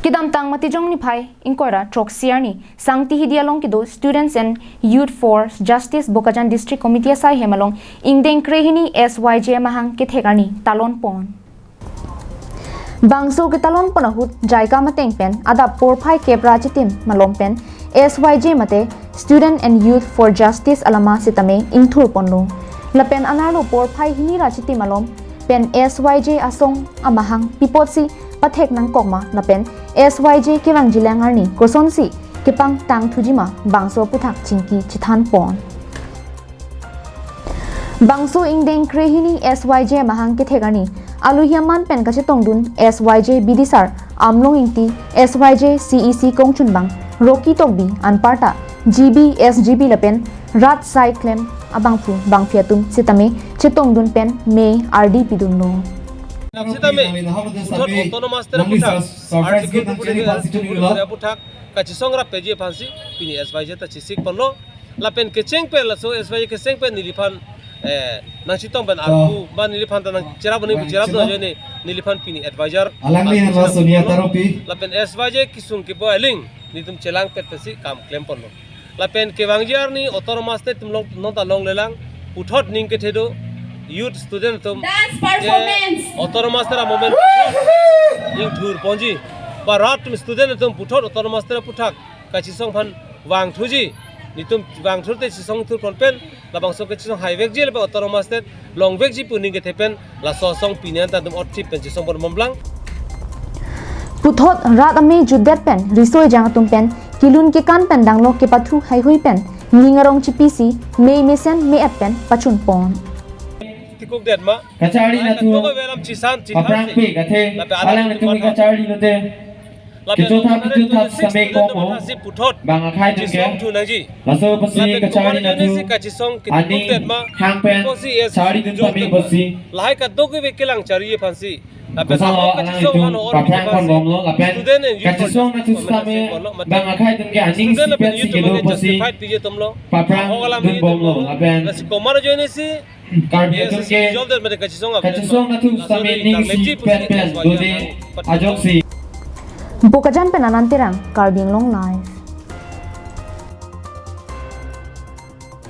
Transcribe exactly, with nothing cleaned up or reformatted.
Kedamtang Matijong niphai ingkoi ra throksi arni Sangti Hidi along kedo Students and Youth for Justice Bokajan District Committee asai hem along ingdeng krehini S Y J amahang kethek arni talon pon. Bangso ketalon pon ahut JICA mateng pen adap porphai kep ra chitim malom pen S Y J mate Student and Youth for Justice alama sitame ingthur ponlo. Lapen anerlo porphai hini ra chitim malom pen S Y J asong amahang pi apotsi pathek nangkok ma lapen S Y J kevangjilang arni kosonsi kepangtang thuji ma bangso aputhak chingki chethan pon. Bangso ingdeng krehini S Y J amahang kethek arni aluhi aman pen kachetongdun S Y J bidisar Amlong Ingti, S Y J C E C kongchunbang Rocky Tokbi anparta G B, S G B lapen rat sai klem abangphu bangphi atum sitame chetongdun pen mei ardi pidunlo. Sitame puthot autonomous ter aputhak article two forty-three aputhak kachesong rap peji aphansi pini S Y J ta chesik ponlo. Lapen kecheng pen laso S Y J kecheng pen neliphan eh nangchetong pen arpu ba neliphan ta nangcherap ni cherap do ajoine neliphan pini advisor alangli arpu hanlo chesik Sonia ponlo. Taropi. Lapen S Y J kesung keboi aling netum chelangpet pensi kam klem ponlo. Lapen kevangji arni autonomous state atum long nonta longlelang puthot ning kethe do youth student atum Dance performance. Autonomous state amovement ingthur ponji ba rat atum student atum puthot autonomous state aputhak kachesong aphan vangthuji netum vangthur te chesong thur pon pen labangso kachesong haivekji lapen autonomous state longvekji pu ning kethe pen laso asong pini an ta dum othip pen chesong pon bomlang. Puthot rat amei jutdet pen riso ejang atum pen kelun kekan pen danglo kepathu haihui pen ning arong chipisi mei mesen mei et pen pachun pon. Tikuk det ma. Kacharli natu. Ai, katok avelam chisan, chisan paprang si. Pe kathe. Lapen alang alang netum natu kacharli nute. Lapen kechotha alang kechotha netum same student komo. Mata si puthot. Bang akhai atum ke. Chisong thu nangji. Laso apotsi lapen kacharli komat natu. Ajoine si kachisong aning kituk det ma. Hang pen. Apotsi es charli atum jok pame det ma. Apotsi. Lahai kadokave kelang charli aphansi. Lapen kosalo ahok alang kachisong itum aphan paprang pon bomlo lapen student and youth kachisong natu sitame bang akhai atum ke aning student lapen sipet si youth kedo atum aphan apotsi justified piji atumlo. Paprang ahok alam dun piji bomlo atumlo. Lapen lasi komat ajoine si Karbi atum ke kachisong natu sitame ning sipet pen dode ajoksi. Bokajan pen Anand Terang, Karbi Anglong Live.